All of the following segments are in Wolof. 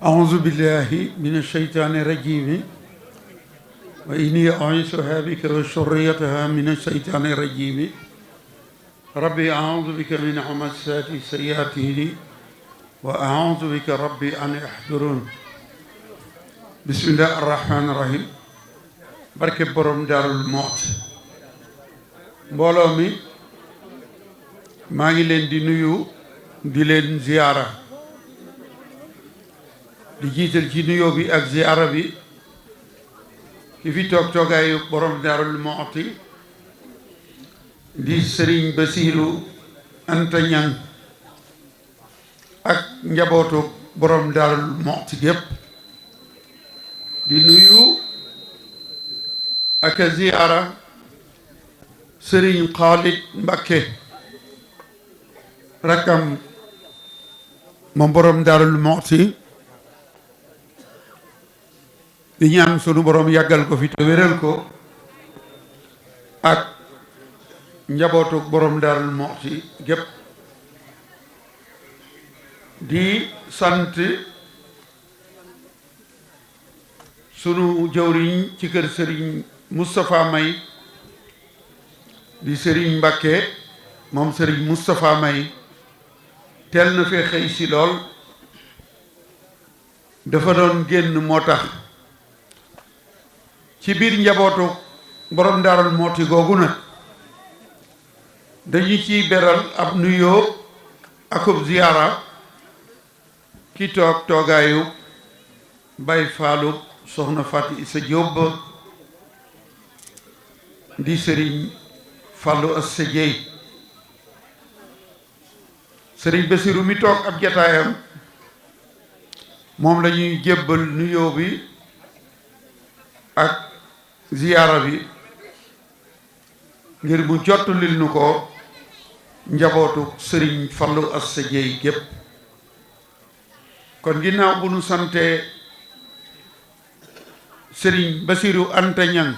أعوذ بالله من الشيطان الرجيم وإني أعيذها بك وذريتها من الشيطان الرجيم ربي أعوذ بك من همزات الشياطين وأعوذ بك ربي أن يحضرون بسم الله الرحمن الرحيم barke borom Daarul Muxti mbooloo mi maa ngi leen di nuyu di leen ziyaara di jiital ci nuyoo bi ak ziyaara bi ki fi toog toogaayu borom Daarul Muxti di Sëriñ Basiiru Anta Ñaŋ ak njabootu borom Daarul Muxti gépp di nuyu ak ziyaara Sëriñ Xaalid Mbakke rakkam moom borom Daarul Muxti di ñaan sunu borom yàggal ko fi te wéral ko ak njabootu borom Daarul Muxti gépp di sant sunu jëwriñ ci kër Sëriñ Moustapha May di Sëriñ Mbakke moom Sëriñ Moustapha May teel na fee xëy si lool dafa doon génn moo tax ci biir njabootu borom Daarul Muxti googu nag dañu ciy beral ab nuyoo akub ziyaara ki toog toogaayu Baay Faalu soxna Faati Isa Jóob di Sëriñ Fallu Asta Jeey Sëriñ Basiru mi toog ab jataayam moom la ñuy jébbal nuyoo bi ak ziyaara bi ngir mu jottulil nu ko njabootu Sëriñ Fallu Asta Jeey gépp kon ginnaaw bu nu sante Sëriñ Basiru Anta Ñaŋ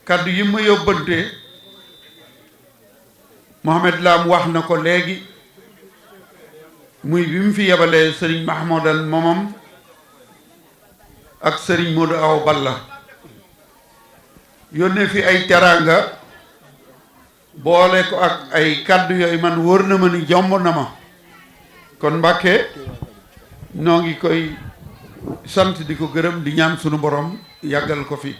kàddu yi ma yóbbante Mohamed Lam wax na ko léegi muy bi mu fi yebalee Sëriñ Mahmoudan momam ak Sëriñ Modou Aw Balla yónnee fi ay teraanga boole ko ak ay kàddu yooyu man wóor na ma ni jomb na ma kon Mbàkke noo ngi koy sant di ko gërëm di ñaan sunu borom yàggal ko fi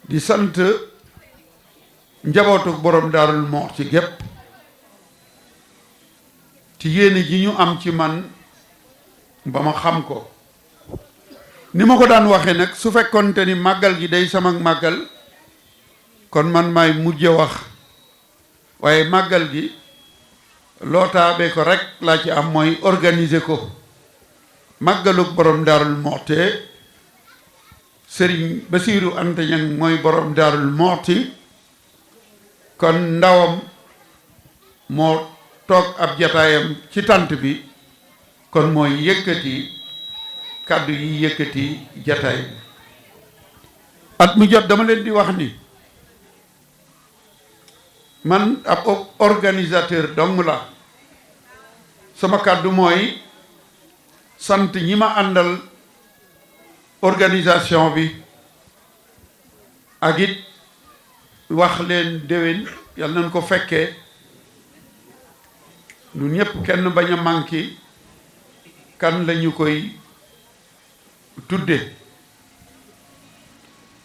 di sant njabootu borom Daarul Muxti gépp ci yéene ji ñu am ci man ba ma xam ko ni ma ko daan waxe nag su fekkonte ni màggal gi day sama màggal kon man maay mujje wax waaye màggal gi lootaabe ko rek laa ci am mooy organiser ko màggalug borom Daarul Muxti Sëriñ Basiiru Anta Ñaŋ mooy borom Daarul Muxti kon ndawam moo toog ab jataayam ci tant bi kon mooy yëkkati kàddu yi yëkkati jataay bi at mu jot dama leen di wax ni man ab organisateur dong la sama kàddu mooy sant ñi ma àndal organisation bi ak it wax leen déwén yal nañ ko fekkee ñun ñëpp kenn bañ a manqué kan lañu koy tudde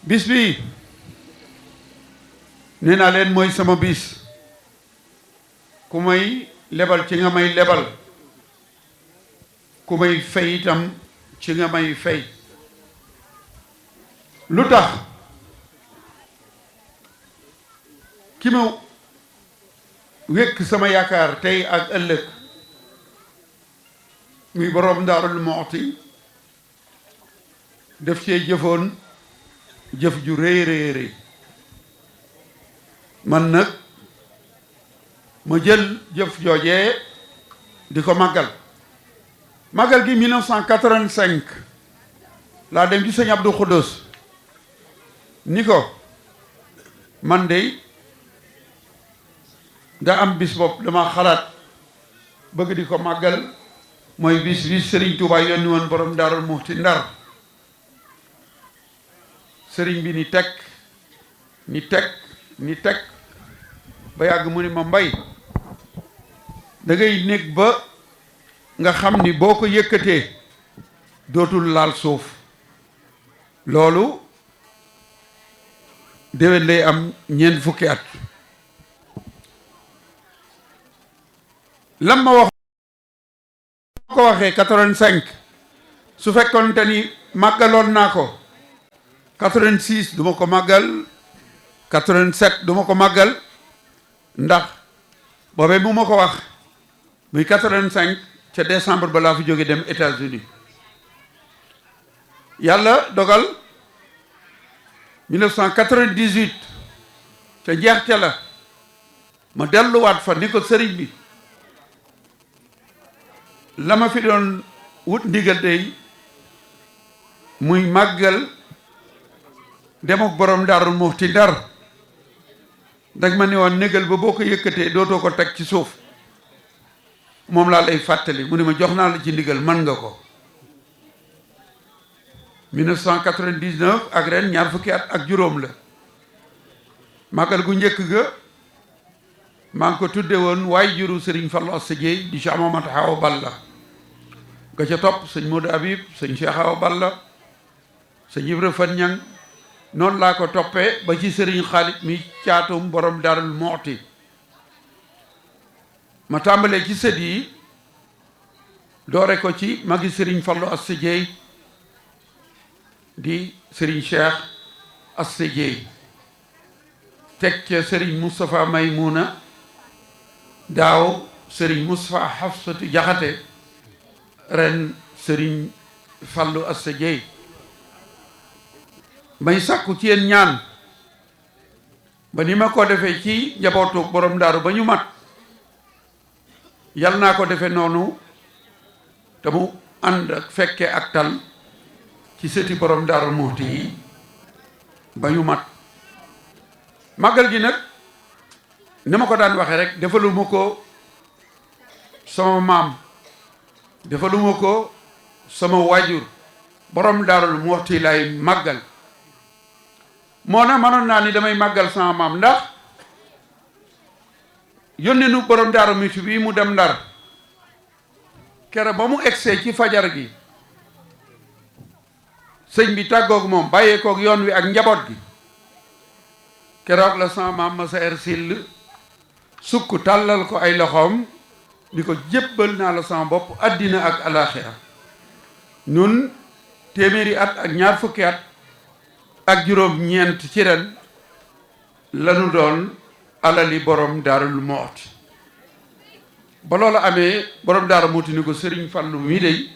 bis bi nee naa leen mooy sama bis ku may lebal ci nga may lebal ku may fay itam ci nga may fay lu tax ki ma wékk sama yaakaar tey ak ëllëg muy borom Daarul Muxti def cee jëfoon jëf ju rëy rëy rëy man nag ma jël jëf joojee di ko màggal màggal gi 1985 laa dem ci sëñ Abdou Khoudous ni ko man de da am bis bopp dama xalaat bëgg di ko màggal mooy bis bi sëriñ Touba yónni woon borom Daarul Muxti Ndar sëriñ bi ni teg ni teg ba yàgg mu ni ma Mbay da ngay nekk ba nga xam ni boo ko yëkkatee dootul laal suuf loolu déwén lay am ñeent fukki at lam ma wax ko waxee 85 su fekkoonte ni màggaloon naa ko 86 duma ko màggal 87 duma ko màggal ndax boobee mu ma ko wax muy 85 ca décembre ba laa fi jóge dem États-Unis yàlla dogal 1998 ca njeexte la ma delluwaat fa ni ko sëriñ bi la ma fi doon wut ndigal tey muy màggal dem ak borom Daarul Muxti Ndar dag ma ne woon négal ba boo ko yëkkatee dootoo ko teg ci suuf moom laa lay fàttali mu ne ma jox naa la ci ndigal man nga ko 1999 ak ren ñaar fukki at ak juróom la màggal gu njëkk ga maa ngi ko tudde woon waaye juru sëriñ Fallu Asta Jeey di Cheikh Mamadou Awa Balla ga ca topp sëñ Modou Habib sëñ Cheikh Awa Balla sëñ Ibra Fan Ñang noonu laa ko toppee ba ci sëriñ Xaalit mi caatum borom Daarul Muxti ma tàmbalee ci sët yi doore ko ci magi sëriñ Fallu Asta Jeey di sëriñ Cheikh Asta Jeey teg ca sëriñ Moustapha Maymouna daaw sëriñ Moustapha Hafsatu Jaxate ren sëriñ Fallu Asta Jeey may sàkku ci yéen ñaan ba ni ma ko defee ci njabootu borom daaru ba ñu mat yal naa ko defe noonu te mu ànd ak fekke ak tal ci sëti borom Daarul Muxti yi ba ñu mat màggal gi nag ni ma ko daan waxe rek defaluma ko sama maam defaluma ko sama waajur borom Daarul Muxti lay màggal moo na mënoon naa ni damay màggal sama maam ndax yónni nu borom Daaru Muxti bii mu dem Ndar kere ba mu egsee ci fajar gi sëñ bi tàggoog moom bàyyeekook yoon wi ak njaboot gi keroog la sama maam ma sa sill sukk tàllal ko ay loxoom di ko jébbal naa la sama bopp àddina ak alaaxira nun téeméeri at ak ñaar fukki at ak juróom ñeent ci ren lanu doon alali borom Daarul Muxti ba loolu amee borom Daarul Muxti ni ko sëriñ Fallu mii dey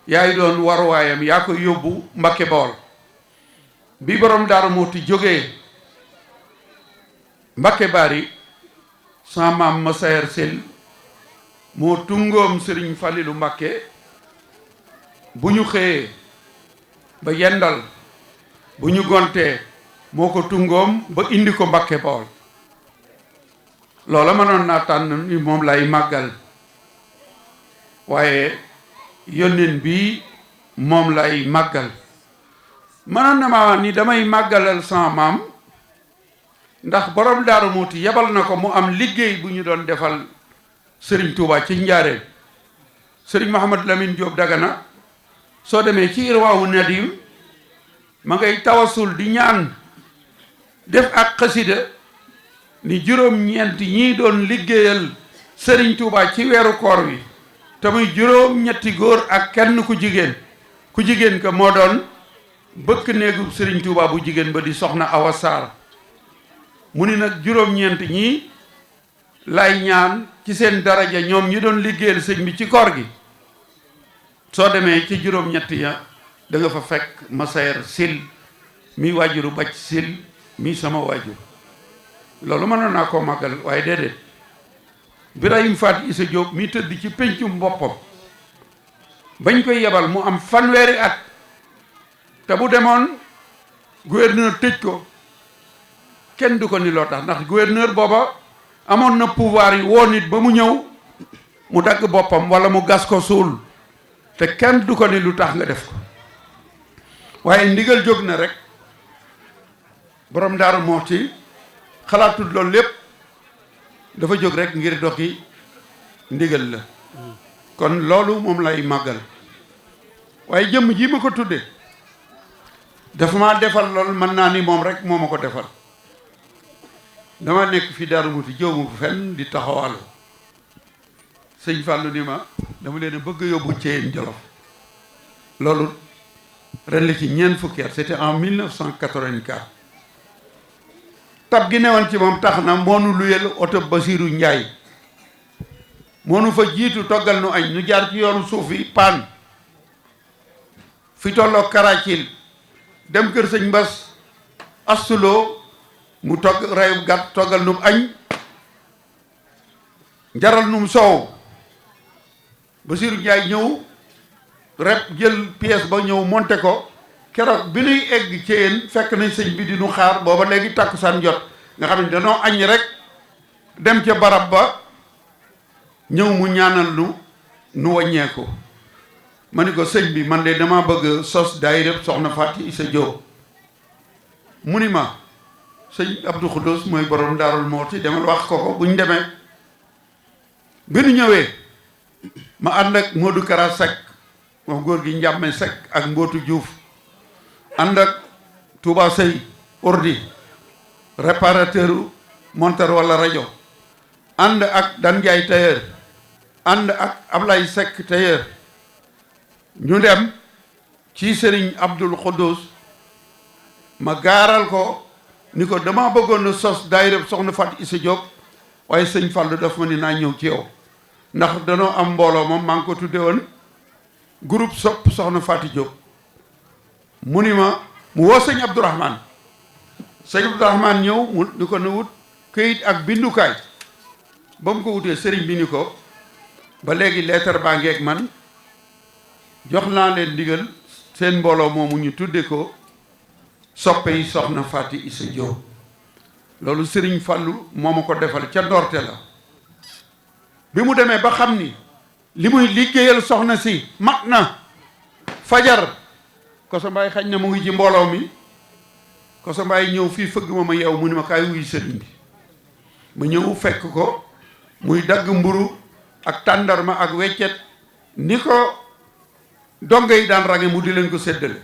yaay doon waruwaayam yaa ko yóbbu Mbakke Bawol bi borom Daarul Muxti jógee Mbakke Bari sama maam ma sayer sel moo tungoom sëriñ Falilu Mbakke bu ñu xëyee ba yendal bu ñu gontee moo ko tungoom ba indi ko Mbakke Bawol loola mënoon naa tànn ni moom lay màggal waaye yónneen bi moom lay màggal mënoon na ma ni damay màggalal sama maam ndax borom Daaru Muxti yebal na ko mu am liggéey bu ñu doon defal Serigne Touba ci Njaaréem Serigne Mouhamadou Lamine Diop Dagana soo demee ci Irwaawu Nadim ma ngay tawasul di ñaan def ak xasida ni juróom-ñeent ñii doon liggéeyal Serigne Touba ci weeru koor wi te muy juróom-ñetti góor ak kenn ku jigéen ka moo doon bëkk néegu Serigne Touba bu jigéen ba di soxna Awa Sarr mu ni nag juróom-ñeent ñii lay ñaan ci seen daraja ñoom ñi doon liggéeyal sëñ bi ci koor gi soo demee ci juróom-ñett ya da nga fa fekk ma sayer sil mi waajuru bacc sil mi sama waajur loolu mënoon naa koo màggal waaye déedéet Birahim Faat Isa Jóob mi tëdd ci péncum boppam bañ koy yebal mu am fanweeri at te bu demoon gouverneur tëj ko kenn du ko ni loo tax ndax gouverneur booba amoon na pouvoir yi woo nit ba mu ñëw mu dagg boppam wala mu gas ko suul te kenn du ko ni lu tax nga def ko waaye ndigal jóg na rek borom Daaru Muxti xalaatul loolu lépp dafa jóg rek ngir doxi ndigal la kon loolu moom lay màggal waaye jëmm ji ma ko tudde dafa maa defal lool mën naa ni moom rek moo ma ko defal dama nekk fi Daaru Muxti jëw ma fenn di taxawalu sëñ Fallou ni ma dama leen bëgg yóbbu Thièyène Jolof loolu ren la ci ñeent fukki at c'était en 1984 tab gi newoon ci moom tax na moonu luyel oto Basiiru Njaay moonu fa jiitu toggal nu añ nu jaar ci yoonu suuf yi paan fi tolloo Karaacil dem kër sëñ Mbas astuloo mu togg reyu gàtt toggal num añ jaral num soow Basiiru Njaay ñëw rep jël pièce ba ñëw monté ko keroog bi nuy egg Thièyène fekk nañ sëñ bi di nu xaar booba léegi tàkkusaan jot nga xam ne danoo añ rek dem ca barab ba ñëw mu ñaanal nu wàññeeku ma ni ko sëñ bi man de dama bëgg sos daayira Soxna Faty Issa Diop mu ni ma sëñ Abdou Khoudous mooy borom Daarul Muxti demal wax ko buñ demee bi nu ñëwee ma ànd ak Modou Kara Seck moom góor gi Njàmme Seck ak Mbootu Diouf ànd ak Touba Sey ordi réparateur monteur wala rajo ànd ak Dan Njaay tailleur ànd ak Ablaye Seck tailleur ñu dem ci Serigne Abdul Khoudous ma gaaral ko ni ko dama bëggoon a sos daayira Soxna Faty Issa Diop waaye sëñ Fallou daf ma ni naa ñëw ci yow ndax danoo am mbooloo moom maa ngi ko tudde woon groupe sopp Soxna Faty Diop mu ni ma mu woo sëñ Abdourahmane ñëw mu ni ko na wut këyit ak bindukaay ba mu ko wutee sëriñ bi ni ko ba léegi leetar baa ngeeg man jox naa leen ndigal seen mbooloo moomu ñu tudde ko soppe yi Soxna Faty Issa Diop loolu sëriñ Fallou moo ma ko defal ca ndorte la bi mu demee ba xam ni li muy liggéeyal soxna si mat na fajar Koso Mbaay xañ na mu ngi ci mbooloo mi Koso Mbaay ñëw fii fëgg ma yeew mu ni ma kaay wuy sëriñ bi ma ñëw fekk ko muy dagg mburu ak tàndarma ak weccet ni ko dongo yi daan range mu di leen ko séddale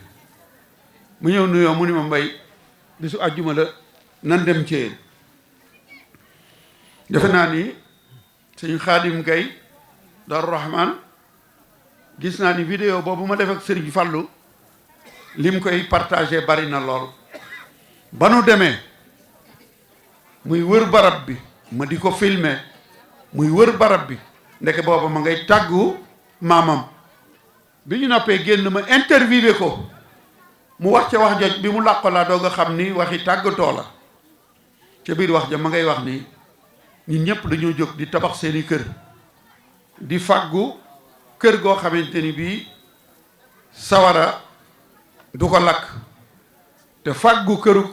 mu ñëw nuyoo mu ni ma Mbay bisu àjjuma la nan dem Thièyène defe naa ni sëñ Xaadim Gay Daaru Rahman gis naa ni vidéo boobu ma def ak Sëriñ Fallu lim koy partagé bari na lool ba nu demee muy wër barab bi ma di ko filmer muy wër barab bi ndeke booba ma ngay tàggu maamam bi ñu noppee génn ma interviewé ko mu wax ca wax joj bi mu làqo laa doog a xam ni waxi tàggatoo la ca biir wax ja ma ngay wax ni ñun ñëpp dañoo jóg di tabax seeni kër di fàggu kër goo xamante ni bii sawara du ko lakk te fàggu këru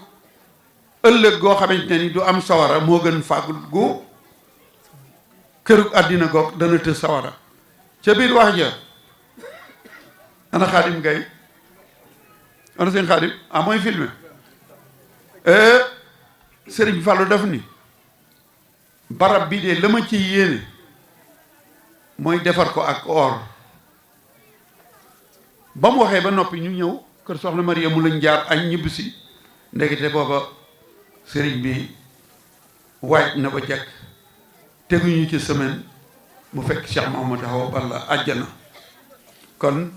ëllëg goo xamante ni du am sawara moo gën fàggu këru àddina goog dana të sawara ca biir wax ja ana Xaadim Gay ana seen Xaadim mooy filmé Sëriñ Fallu def ni barab bi de la ma ci yéene mooy defar ko ak or ba mu waxee ba noppi ñu ñëw kër soxna Maria mu lañ jaar añ ñibbisi ndekete booba sëriñ bi waaj na ba jekk teguñu ci semaine mu fekk Cheikh Mahamadou Awa Balla àjjana kon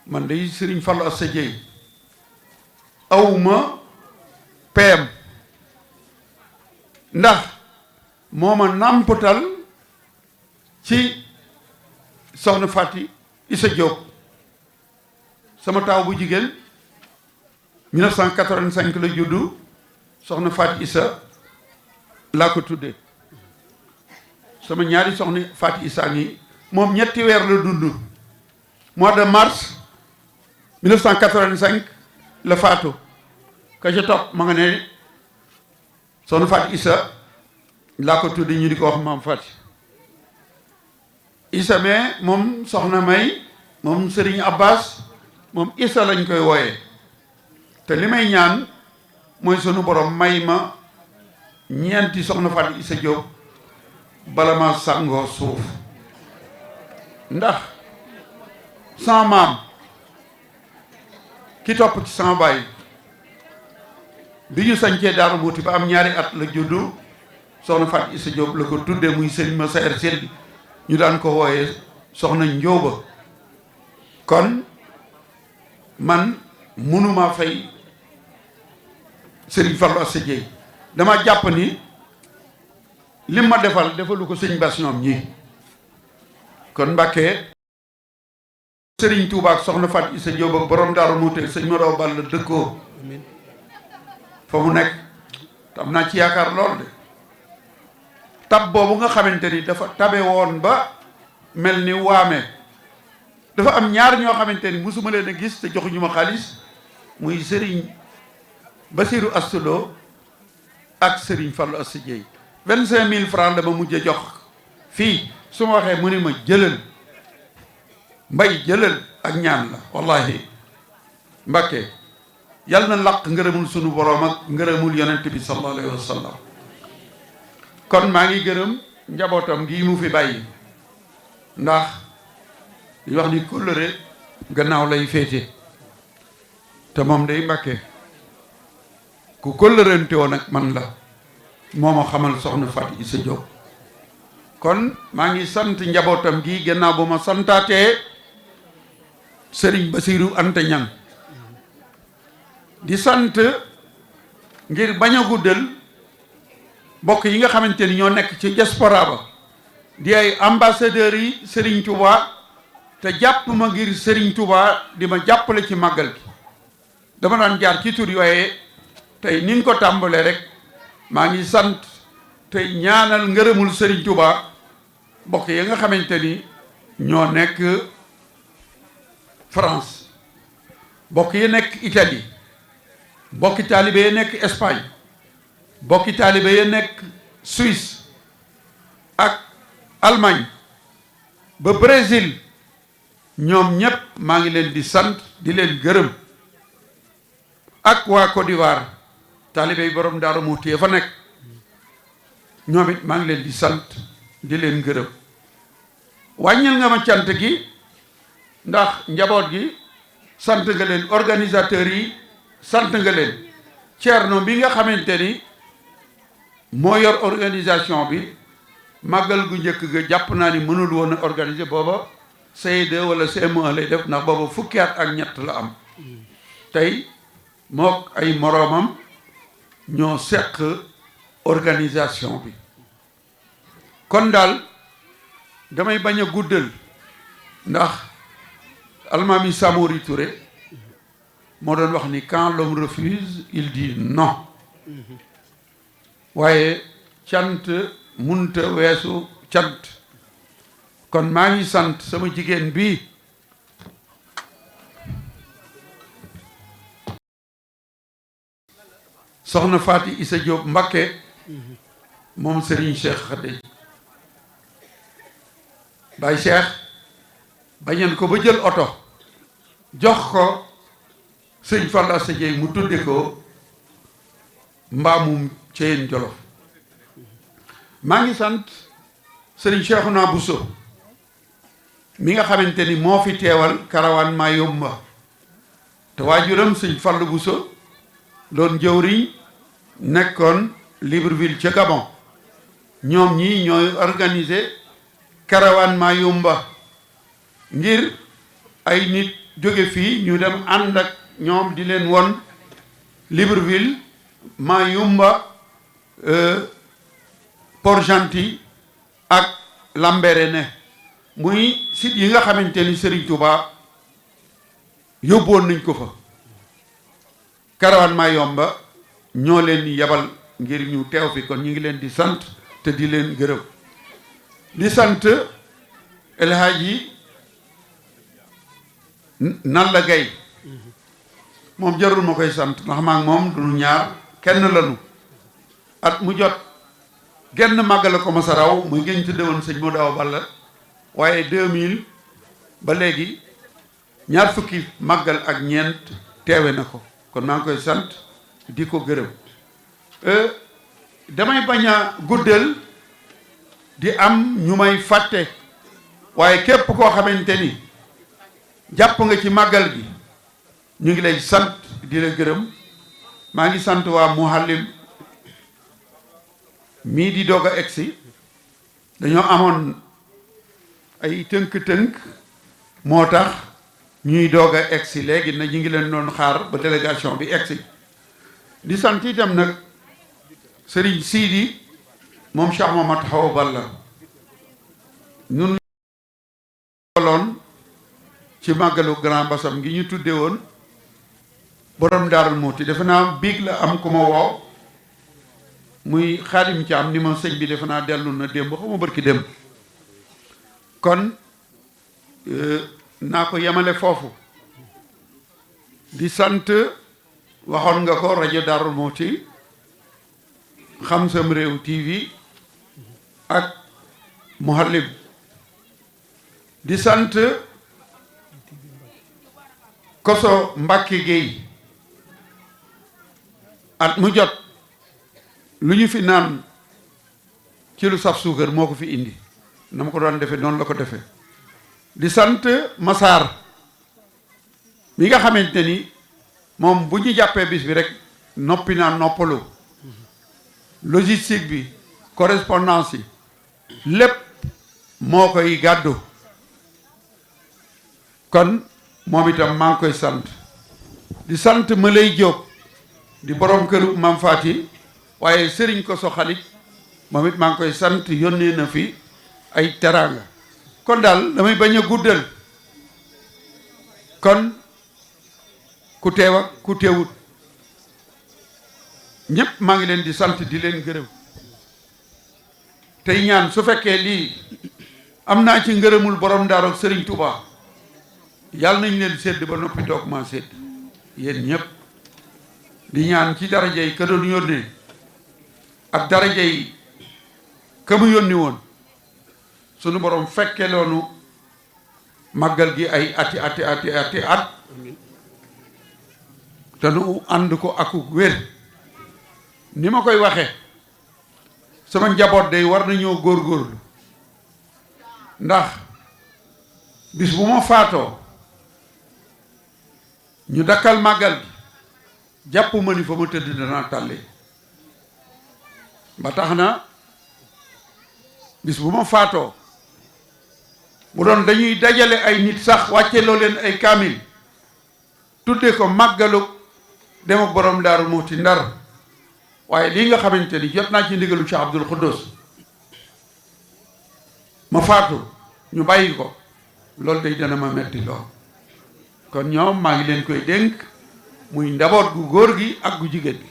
man day Sëriñ Fallu Assa Dieye awma peem ndax moo ma nàmpatal ci Soxna Faty Issa Diop sama taaw bu jigéen 1985 la juddu Soxna Faty Issa laa ko tuddee sama ñaari Soxna Faty Issa ngi moom ñetti weer la dund mois de mars 1985 la faatu ka ca topp ma nga ne Soxna Faty Issa laa ko tudde ñu di ko wax Maam Faty Issa mais moom soxna May moom Serigne Abbas moom Issa lañ koy wooyee te li may ñaan mooy sunu borom may ma ñeenti soxna Fatou Issa Diop bala ma sàngoo suuf ndax sama maam ki topp ci sama baay bi ñu sañcee Daaru Muti ba am ñaari at la juddu soxna Fatou Issa Diop la ko tudde muy sëñ ma saer sel ñu daan ko wooyee soxna Njóoba kon man mënuma fay sëriñ Fallou Assa Dieye dama jàpp ni lim ma defalu ko sëñ Bass ñoom ñi kon Mbàkke sëriñ Touba ak soxna Fatou Issa Diop ak borom Daaru Muti sëñ Modaw Ball dëkkoo fa mu nekk am naa ci yaakaar lool de tab boobu nga xamante ni dafa tabe woon ba mel ni waame dafa am ñaar ñoo xamante ni musuma leen a gis te joxuñu ma xaalis muy sëriñ Basiru Astulo ak sëriñ Fallou Assa Dieye 25 000 francs la ma mujj a jox fii su ma waxee mu ne ma jëlal mbay jëlal ak ñaan la wallahi Mbàkke yàlla na laq ngërëmul sunu boroom ak ngërëmul yonent bi sallallahu alayhi wa sallam kon maa ngi gërëm njabootam gi mu fi bàyyi ndax li wax ni kóllëre gannaaw lay féete te moom day Mbàkke ku kóllërante woon ak man la moo ma xamal soxna Fatou Issa Diop kon maa ngi sant njabootam gi gannaaw bu ma santaatee Sëriñ Basiru Anta Ñang di sant ngir bañ a guddal mbokk yi nga xamante ni ñoo nekk ci diaspora ba di ay ambassadeurs yi Serigne Touba te jàpp ma ngir Serigne Touba di ma jàppale ci màggal gi dama daan jaar ci tur yooye tey ni nga ko tàmbalee rek maa ngi sant tey ñaanal ngërëmul Serigne Touba mbokk yi nga xamante ni ñoo nekk France mbokk yi nekk Italie bokki taalibe yi nekk Espagne bokki taalibe yi nekk Suisse ak Allemagne ba Brésil ñoom ñépp maa ngi leen di sant di leen gërëm ak waa Côte d'Ivoire taalibe yi borom Daaru Muti fa nekk ñoom it maa ngi leen di sant di leen gërëm wàññil nga ma cant gi ndax njaboot gi sant nga leen organisateurs yi sant nga leen Thierno bi nga xamante ni moo yor organisation bi màggal gu njëkk ga jàpp naa ni mënul woon a organiser booba CE2 wala CM1 lay def ndax booba fukki at ak ñett la am tey mook ay moroomam ñoo seq organisation bi kon daal damay bañ a guddal ndax Almaami Samori Touré moo doon wax ni quand l'homme refuse il dit non waaye cant munta weesu cant kon maa ngi sant sama jigéen bi soxna Fatou Issa Diop Mbacké moom Serigne Cheikh Khady Baye Cheikh bañeen ko ba jël oto jox ko sëñ Fallou Assa Dieye mu tudde ko mbaamum Ceyeen Jolof maa ngi sant sëriñ Cheikhouna Bousso mi nga xamante ni moo fi teewal karawaan Mayumba te waajuram sëñ Fallou Bousso doon jëwriñ nekkoon Libreville ca Gabon ñoom ñii ñooy organiser karawaan Mayumba ngir ay nit jóge fii ñu dem ànd ak ñoom di leen won Libreville Mayumba Port-Gentil ak Lambaréné muy site yi nga xamante ni Serigne Touba yóbboon nañ ko fa karawaan Mayumba ñoo leen yebal ngir ñu teew fi kon ñu ngi leen di sant te di leen gërëm di sant El Hadji Nalla Gaye moom jarul ma koy sant ndax maa ngi moom duñu ñaar kenn lanu at mu jot genn màggal ko ma sa raw muy gën tudde woon sëñ Modaw Balla waaye 2000 ba léegi ñaar fukki màggal ak ñeent teewe na ko kon maa ngi koy sant di ko gërëm damay bañ a guddal di am ñu may fàtte waaye képp koo xamante ni jàpp nga ci màggal gi ñu ngi lay sant di la gërëm maa ngi sant waa Muhallim mii di doog a egsi dañoo amoon ay tënk-tënk moo tax ñuy doog a egsi léegi na ñu ngi leen doon xaar ba délégation bi egsi di sant itam nag Serigne Sidi moom Cheikh Mamadou Awa Balla ñun loon ci màggalu Grand Bassam gi ñu tudde woon borom Daarul Muhti defe naa biig la am ku ma woo muy Xaadim Caam ni ma sëñ bi defe naa dellu na démb xaw ma barki démb kon naa ko yemale foofu di sant waxoon nga ko rajo Daarul Muhti Xam Sam Réew TV ak Muhallim di sant Koso Mbàkke Géey at mu jot lu ñu fi naan ci lu saf suukar moo ko fi indi na ma ko doon defe noonu la ko defe di sant Masaar mi nga xamante ni moom bu ñu jàppee bis bi rek noppi naa noppalu logistique bi correspondance yi lépp moo koy gàddu kon moom itam maa ngi koy sant di sant Malay Jóob di borom këru Mam Faati waaye sëriñ ko so xalit moom it maa ngi koy sant yónnee na fi ay teraanga kon daal damay bañ a guddal kon ku teew ak ku teewut ñépp maa ngi leen di sant di leen gërëm tey ñaan su fekkee lii am naa ci ngërëmul borom Daaru ak Sëriñ Tuubaa yàlla nañ leen sédd ba noppi doog maa sédd yéen ñépp di ñaan ci daraja yi ka doon yónnee ak daraja yi ka mu yónni woon sunu borom fekke loonu màggal gi ay ati at te nu ànd ko akuk wér ni ma koy waxe sama njaboot day war nañoo góorgóorlu ndax bis bu ma faatoo ñu dakkal màggal gi jàpp ma ni fa ma tëdd danaa tàlli ba tax na bis bu ma faatoo bu doon dañuy dajale ay nit sax wàcce loo leen ay kaamil tudde ko màggalu dem ak borom Daaru Muhti Ndar waaye lii nga xamante ni jot naa ci ndigalu Cheikh Abdoul Khoudous ma faatu ñu bàyyi ko loolu day dana ma metti lool kon ñoom maa ngi leen koy dénk muy njaboot gu góor gi ak gu jigéen gi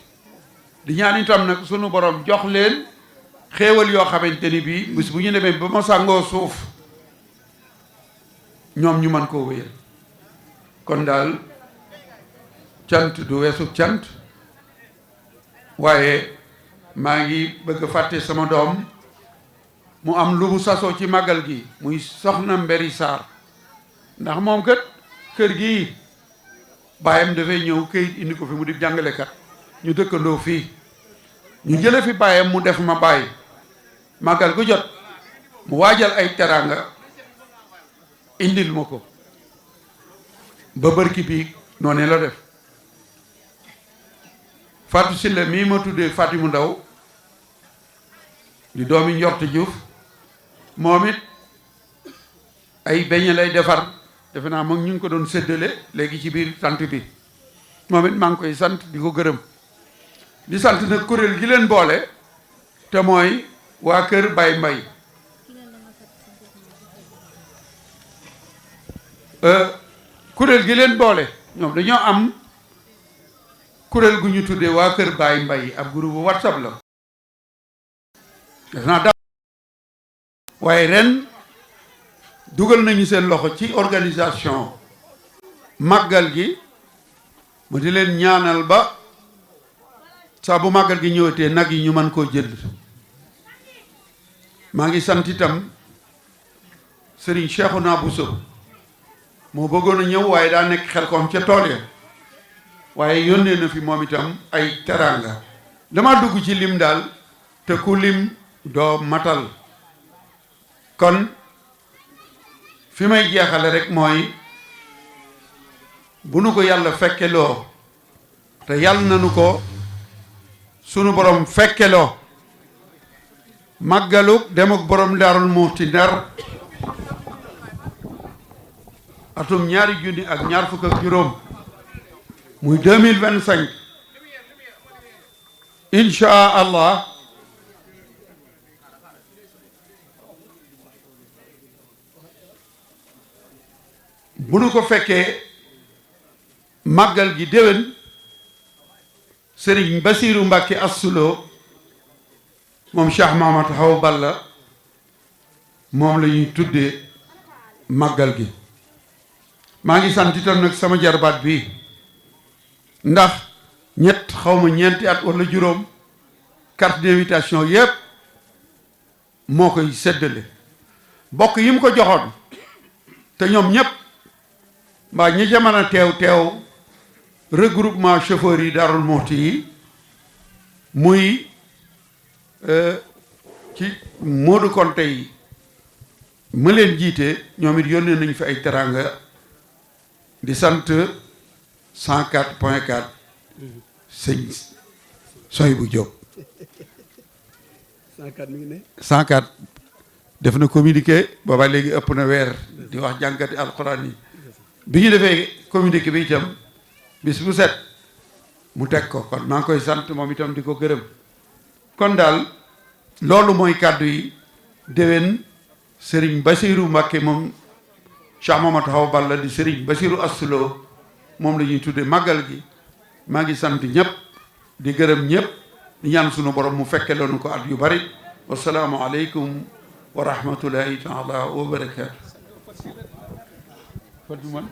di ñaan itam nag sunu borom jox leen xéewal yoo xamante ni bii bis bu ñu demee ba ma sàngoo suuf ñoom ñu mën koo wéyal kon daal cant du weesu cant waaye maa ngi bëgg a fàtte sama doom mu am lu mu sasoo ci màggal gi muy soxna Mberi Sarr ndax moom kat kër gi baayam dafay ñëw këyit indi ko fi mu di jàngalekat ñu dëkkandoo fii ñu jële fi baayam mu def ma bàyyi màggal gu jot mu waajal ay teraanga indil ma ko ba bërki bii noonu la def Fatou Silla mii ma tuddee Fatou Ndaw di doomi Njort Juuf moom it ay beñe lay defar defe naa moom ñu ngi ko doon séddale léegi ci biir sant bi moom it maa ngi koy sant di ko gërëm di sant nag kuréel gi leen boole te mooy waa kër Baye Mbay kuréel gi leen boole ñoom dañoo am kuréel gu ñu tuddee waa kër Baye Mbay ab groupe WhatsApp la def naa da waaye ren dugal nañu seen loxo ci organisation màggal gi ma di leen ñaanal ba saa bu màggal gi ñëwatee nag yi ñu mën koo jënd maa ngi sant itam Serigne Cheikhouna Bousso moo bëggoon a ñëw waaye daa nekk Xelkom ca tool ya waaye yónnee na fi moom itam ay teraanga dama dugg ci lim daal te ku lim doo matal kon fi may jeexale rek mooy bu nu ko yàlla fekkeloo te yàlla nanu ko sunu borom fekkeloo màggaluk dem ak borom Daarul Muxti Ndar atum 2025 muy 2025 insha allah bu nu ko fekkee màggal gi déwén Sëriñ Basiiru Mbàkke Assuloo moom Cheikh Mahamad Awa Balla moom la ñuy tuddee màggal gi maa ngi sant itam nag sama jarbaat bi ndax xawma ñeenti at wala juróom carte d'invitation yépp moo koy séddale bokk yi mu ko joxoon te ñoom ñépp mbaa ñi jamono teew regroupement chauffeur yi Darou Mouhty yi muy ci Modou Konte yi ma leen jiite ñoom it yónnee nañ fi ay teranga di sant 104.4 sëñ soy bu Jóob 104 mi ngi ne 104 def na communiqué booba léegi ëpp na weer di wax jànkati alxuraan yi bi ñu defee communiqué bi itam bis bu set mu teg ko kon maa ngi koy sant moom itam di ko gërëm kon daal loolu mooy kàddu yi déwén Serigne Bassirou Mbacké moom Cheikh Mamadou Awa Balla di Serigne Bassirou Assuloo moom la ñuy tudde màggal gi maa ngi sant ñëpp di gërëm ñëpp di ñaan sunu borom mu fekke loonu ko at yu bari wasalaamu aleykum wa rahmatullahi taala wa barakaatu fatuman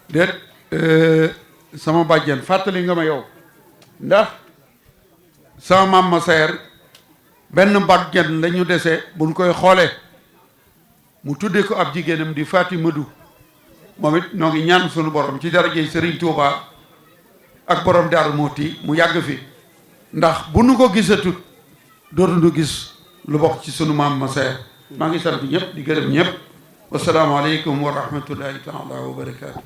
déet sama bàjjen fàttali nga ma yow ndax sama maam ma seer benn bàjjen la ñu dese buñ koy xoolee mu tuddee ko ab jigéenam di Fatima Du moom it noo ngi ñaan sunu borom ci darajey Serigne Touba ak borom Darou Mouhty mu yàgg fi ndax bu nu ko gisatut dootuñu gis lu bokk ci sunu maam ma seer maa ngi sant ñëpp di gërëm ñëpp wasalaamaaleykum wa rahmatullahi taala wa barakaatu